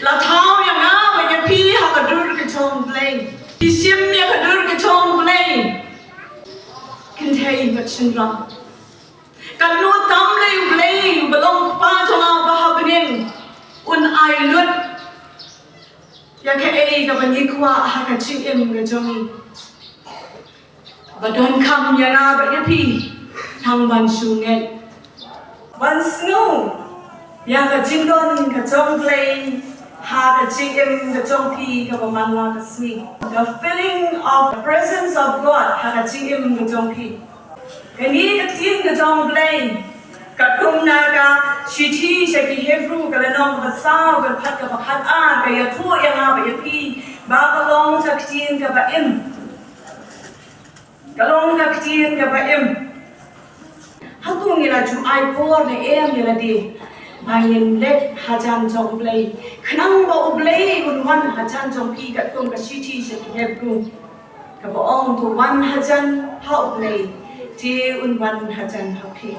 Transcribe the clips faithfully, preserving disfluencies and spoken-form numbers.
La thaw ïa nga bad ïa phi ha ka dur ka jong U Blei. Phi shim ïa ka dur ka jong U Blei. Kynthei bad shynrang. Katno tam lei U Blei uba long Kpa jong nga uba ha bneng un ai lut ïa kaei kaba ngi kwah ha ka jingim ka jong ngi. Ba donkam ïa nga bad ïa phi tang ban shu ngeit. Ban sngew ïa ka jingdon ka jong U Blei ha ka jingim ka jong phi kaba man la ka sngi. The feeling of the presence of God ha ka jingim ka jong phi. Kane ka ktien ka jong U Blei, katkum na ka shithi sha ki Hebru ka lynnong kaba saw, ka dkhot kaba khatar, ka ïathuh ïa nga bad ïa phi ba ka long ka ktien kaba im. Ka long ka ktien kaba im. Hato ngi la ju ai por ne em ïa lade ba ngin leit hajan jong U Blei, khnang ba U Blei un wan hajan jong phi, katkum ka shithi sha ki Hebru kaba ong, to wan hajan ha U Blei, te un wan hajan ha phi.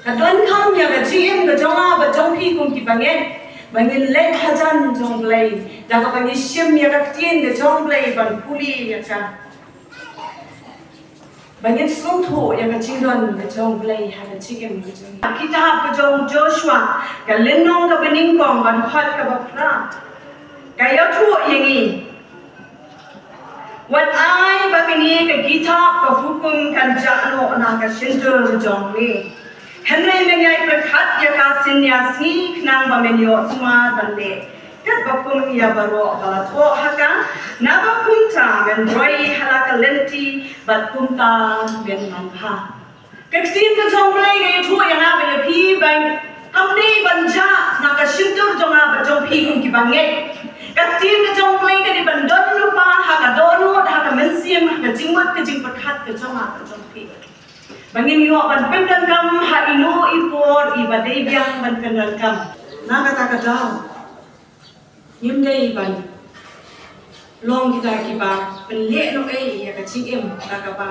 Ka donkam ïa ka jingim ka jong nga bad jong phi kum ki bangeit ba ngin leit hajan jong U Blei da kaba ngi shim ïa ka ktien ka jong U Blei ban pule ïa ka. Ba ngin sngewthuh ïa ka jingdon ka jong U Blei ha ka jingim ka jong ngi. Kitab ka jong Joshua ka lynnong kaba nyngkong, ka dkhot kaba phra, ka ïathuh ïa ngi. Wat ai ba kane ka kitab ka hukum kan jah noh na ka shyntur jong me. Hynrei men ïai pyrkhat ïa ka synñia sngi khnang ba men ïoh sumar ban leh, katba kum ïa baroh ba la thoh ha ka, naba kumta men roi ha la ka lynti bad kumta men manbha. Ka ktien ka jong U Blei ka ïathuh ïa nga bad ïa phi ba kam dei ban jah na ka shyntur jong nga bad jong phi kum ki bangeit. Ka ktien ka jong U Blei ka dei ban don lypa ha ka dohnud, ha ka mynsiem, ha ka jingmut ka jingpyrkhat ka jong nga bad jong phi. Ba ngin ïoh ban pyndonkam ha ino i por iba dei biang ban pyndonkam. Na kata ka daw ngim dei ban long kita kiba pynlehnohei ïa ka jingim da kaba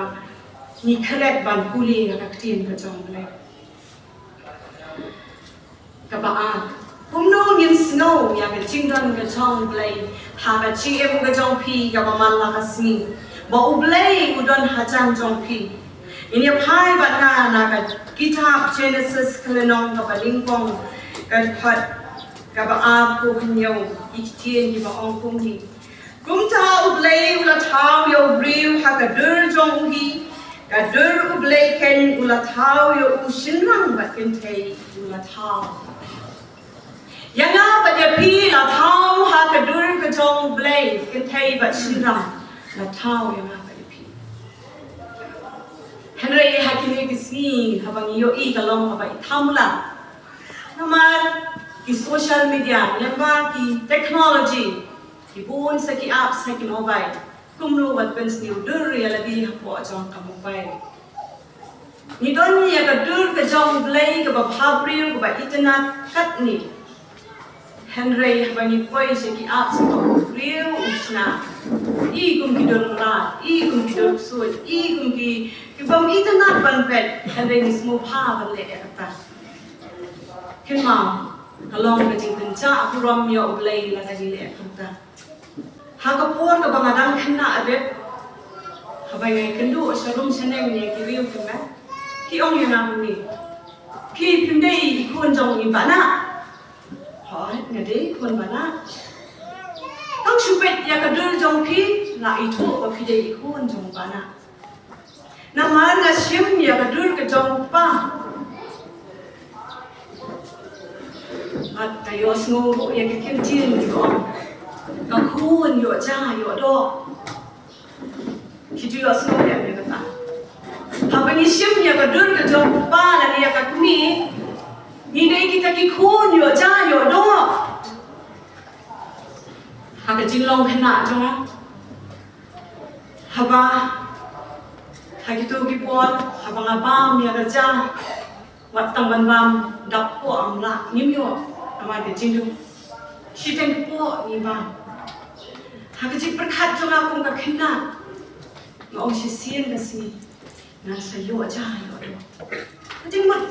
ngi klet ban pule ïa ka ktien ka jong U Blei. Kaba ar, kumno ngin sngew ïa ka jingdon ka jong U Blei ha ka jingim ka jong phi kaba man la ka sngi, ba U Blei u don hajan jong phi? Ngin ïa phai bad nga na ka kitab Genesis ka lynnong kaba nyngkong, ka dkhot kaba ar haduh hynñiew, ki ktien kiba ong kumne. Kumta U Blei u la thaw ïa u briew ha ka dur jong u hi, ka dur U Blei keiñ u la thaw ïa u, shynrang bad kynthei u la thaw. Ïa nga bad ïa phi la thaw ha ka dur ka jong U Blei, kynthei bad shynrang la thaw ïa nga bad ïa phi. Hynrei ha kine ki sngi haba ngi ïohi ka long kaba i thamla. Namar ki social media, namar ki technology, ki bun sa ki apps ha ki mobile. Kumno ban pynsniew dur ïa lade hapoh jong ka mobile? Ngi don ïa ka dur ka jong U Blei kaba bhabriew kaba itynnad katne. Hynrei haba ngi poi sha ki apps, u briew u shna i kum ki dur mrad, i kum ki dur ksuid, i kum ki, ki bym itynnad ban peit, hynrei ngi sngewbha ban leh ïa kata. Kynmaw, ka long ka jingpynjah burom ïa U Blei lada ngi leh kumta. Ha ka por kaba nga dang khynnah rit, haba ngi ïakynduh sha rum sha neng ïa ki riew ki met, ki ong ïa nga kumne, phi phim dei i khun jong i Bah Nah? Hooid, nga dei i khun Bah Nah. Tang shu peit ïa ka dur jong phi la ithuh ba phi dei i khun jong Bah Nah. Namar nga shim ïa ka dur ka jong u kpa. Bad nga ïohsngew ruh ïa ka ktien kiba ong, ka khun ïoh ja ïoh doh. Ki ju ïohsngew ïa kata. Haba ngi shim ïa ka dur ka jong u kpa lane ïa ka kmie, ngi dei kita ki khun ïoh ja ïoh doh. Ha ka jinglong khynnah jong nga, haba ha kito ki por haba nga bam ïa ka ja, wat tang ban bam dap poh ngam lah, ngim ïoh, namar ka jingduk. Shiteng poh ngi bam. Ha ka jingpyrkhat jong nga kum ka khynnah, nga ong shisien ka sngi ngan sa ïoh ja ïoh doh. Ka jingmut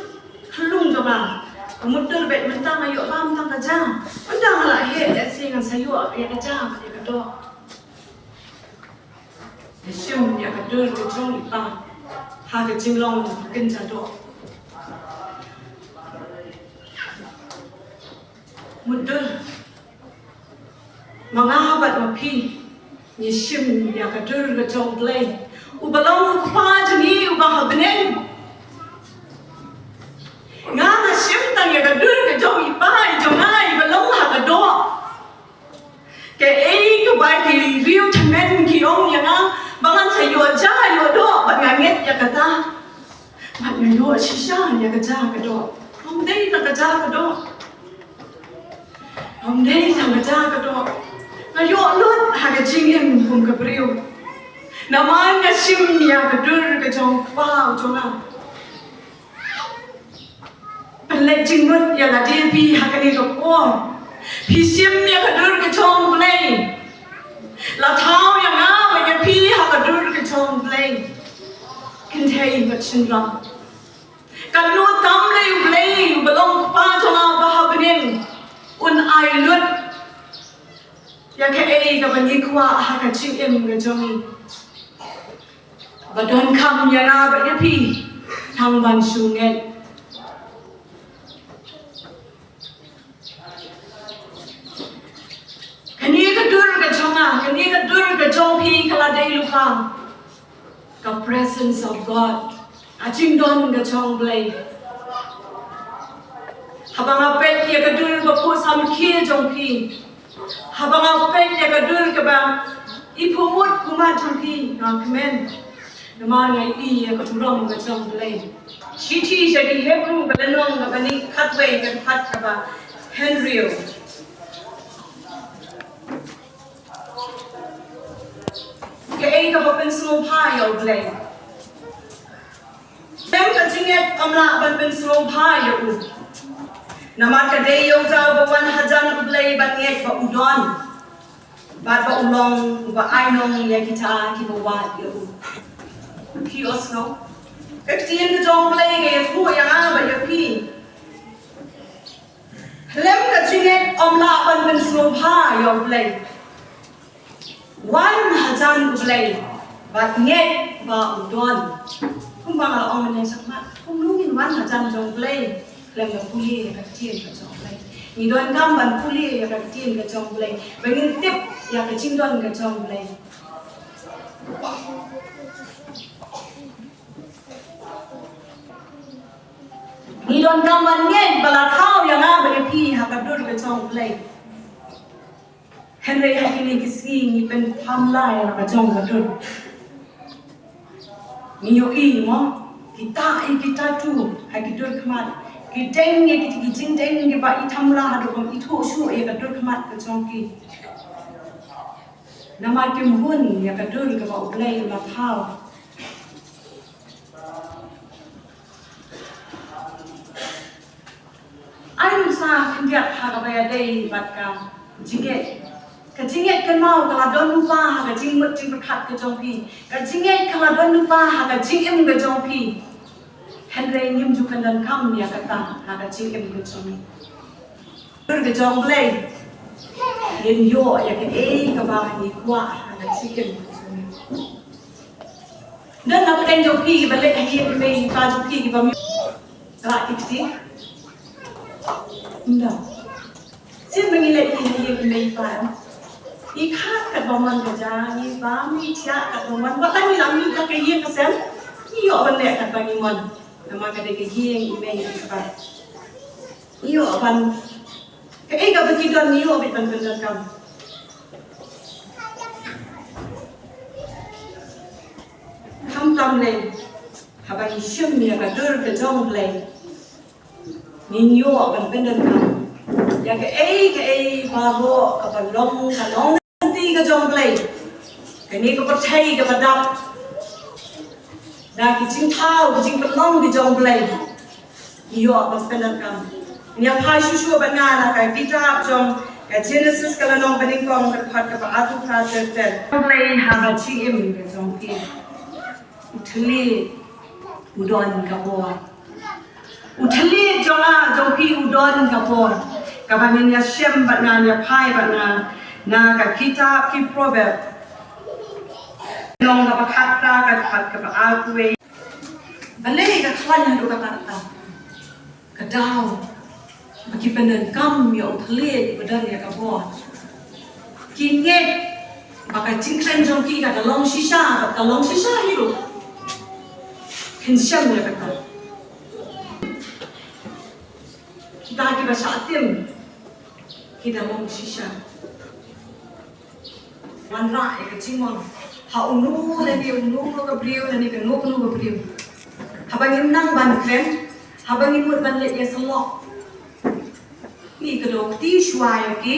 khyllung jong nga, Mutdur bad mynta nga ïoh bam tang ka ja. Mynta nga la heh lehse ngan sa ïoh ïa ka ja bad ïa ka doh. Ngi shim ïa ka dur ka jong i Pa ha ka jinglong kynja doh. Mutdur, ma nga bad ma phi ngi shim ïa ka dur ka jong Blei, uba long u Kpa jong ngi uba ha bneng. Nga nga shim tang ïa ka dur ka jong i Pa i jong nga iba long ha ka doh. Kaei kaba ki riew tymmen ki ong ïa nga ba ngan sa ïoh ja ïoh doh bad nga ngeit ïa kata. Bad nga ïoh shisha ïa ka ja ka doh. Ym dei tang ka ja ka doh. Ym dei tang ka ja ka doh. Nga ïoh lut ha ka jingim kum ka briew. Namar nga shim ïa ka dur ka jong Kpa u jong nga. Pynleit jingmut ïa lade phi ha kane ka por. Phi shim ïa ka dur ka jong Blei. La thaw ïa nga bad ïa phi ha ka dur ka jong Blei. Kynthei bad shynrang. Katno tam lei U Blei uba long Kpa jong nga uba ha bneng un ai lut ïa kaei kaba ngi kwah ha ka jingim ka jong ngi. Ba donkam ïa nga bad ïa phi tang ban shu ngeit. Kane ka dur ka jong nga, kane ka dur ka jong phi ka la dei lypa. Ka presence of God. Ka jingdon ka jong Blei. Haba nga peit ïa ka dur ba phuh samrkhie jong phi. Haba nga peit ïa ka dur kaba i phuh mut phuh mat jong phi nga kmen. Namar nga ïohi ïa ka burom ka jong Blei. Shithi sha ki Hebru ka lynnong kaba khathynriew ka dkhot kaba hynriew. Kaei kaba pynsngewbha ïa U Blei. Khlem ka jingngeit ym lah ban pynsngewbha ïa u. Namar ka dei ïa uta uba wan hajan U Blei ban ngeit ba u don. Bad ba u long uba ai nong ïa kita kiba wad ïa u. Phi ïohsngew? Ka ktien ka jong U Blei ka ïathuh ïa nga bad ïa phi. Khlem ka jingngeit ym lah ban pynsngewbha ïa U Blei. Wan hajan U Blei bad ngeit ba u don. Kumba nga la ong mynne shakhmat, kumno ngin wan hajan jong U Blei khlem da pule ïa ka ktien ka jong U Blei. Ngi donkam ban pule ïa ka ktien ka jong U Blei ba ngin tip ïa ka jingdon ka jong U Blei. Ngi donkam ban ngeit ba la thaw ïa nga bad ïa phi ha ka dur ka jong U Blei. Hynrei ha kine ki sngi ngi pynpham lai ïa la ka jong ka dur. Ngi ïohi mo, kita ïa kita tu ha ki dur khmat. Ki deng ïa ki, ki jingdeng kiba i thamla haduh ban ithuh shuh ïa ka dur khmat ka jong ki. Namar kim hun ïa ka dur kaba U Blei u la thaw. Ai nuksa khyndiat ha kaba ïadei bad ka jingngeit. Ka jingngeit kynmaw ka la don lypa ha ka jingmut jingpyrkhat ka jong phi. Ka jingngeit ka la don lypa ha ka jingim ka jong phi. Hynrei ngim ju pyndonkam ïa kata ha ka jingim ka jong ngi. Dur ka jong Blei. Ngin ïoh ïa kaei kaba ngi kwah ha ka jingim ka jong ngi. Don na pdeng jong phi kiba leit ha ïing i mei i pa jong phi kiba mih. Ka la ki kti. Ynda. Sien ba ngi leit ki ha ïing i mei i pa em. I khat katba mon ka ja, i bam i thiah katba mon. Wat la ngi la mih la ka ïing ka sem. Ngi ïoh ban leh katba ngi mon. Namar ka dei ka ïing i mei i pa. Ngi ïoh ban. Kaei kaba ki don ngi ïoh beit ban pyndonkam. Khamtam lei, haba ngi shim ïa ka dur ka jong Blei, ngin ïoh ban pyndonkam ïa kaei kaei baroh kaba long ka long lynti ka jong Blei. Kane ka pyrthei kaba dap da ki jingthaw ki jingpynlong ki jong Blei. Ïoh ban pyndonkam. Ngi ïa phai shuh shuh bad nga na ka kitab jong ka Genesis ka lynnong banyngkong ka dkhot kaba arphew phra ter ter. Blei ha ka jingim ka jong phi. U thylliej u don ka bor. U thylliej jong nga jong phi u don ka bor. Kaba ngin ïa shem bad nga, ïa phai bad nga na ka kitab ki Proverb. Lynnong kaba khatphra, ka dkhot kaba arphew wei. Balei ka khlaiñ haduh katta katta? Ka daw ba ki pyndonkam ïa u thylliej ba don ïa ka bor. Ki ngeit ba ka jingkren jong ki ka da long shisha, ka da long shisha hi ruh. Kin shem ïa kata. Kita kiba shah tim ki da long shisha. Wanrah ïa ka jingmong ha uno lane uno ka briew lane kano kano ka briew. Haba ngim nang ban kren, haba ngim mut ban leit ïasyllok, ngi kdew kti shuwa ïa ki.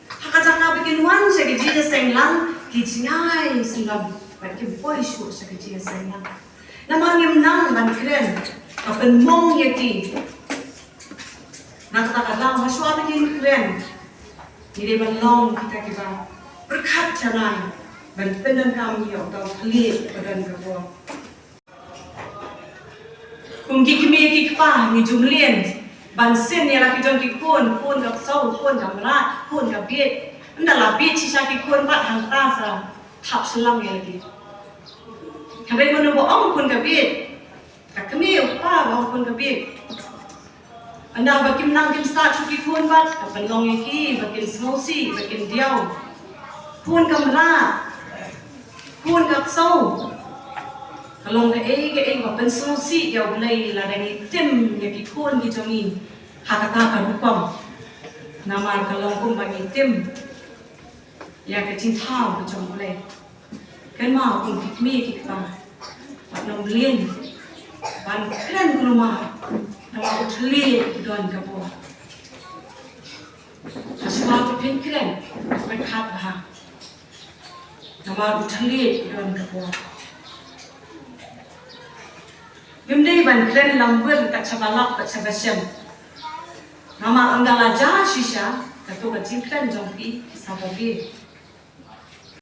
Ha ka jaka ba kin wan sha ka jingïaseng lang, ki jngai sngewbha bad kim poi shuh sha ka jingïaseng lang. Namar ngim nang ban kren, ka pynmong ïa ki. Na kata ka daw, hashwa ba kin kren, ngi dei ban long kita kiba pyrkhat janai ban pyndonkam ïa uta u thylliej ba don ka bor. Kum ki kmie ki kpa ngi ju mlien ban sin ïa la ki jong ki khun, khun ka ksew, khun ka mrad, khun ka bieit. Ynda la bieit shisha ki khun pat hangta sa thap shlang ïa la ki. Hynrei mano ba ong khun ka bieit? Ka kmie u kpa ba ong khun ka bieit. Ynda ba kim nang kim stad shuh ki khun pat, ka pynlong ïa ki ba kin sngewsih, ba kin diaw. Khun ka mrad, khun ka ksew, ka long kaei kaei ba pynsngewsih ïa U Blei lada ngi tim ïa ki khun ki jong ngi ha kata ka rukom. Namar ka long kumba ngi tim ïa ka jingthaw ka jong U Blei. Kynmaw kum ki kmie ki kpa, wat nym lyngngoh ban kren kulmar namar u thylliej u don ka bor. Hashwa ba phin kren, pyrkhat bha namar u thylliej u don ka bor. Ngim dei ban kren lamwir kat shaba lap kat shaba shem. Namar ynda la jia shisha, kato ka jingkren jong phi sa ba bieit.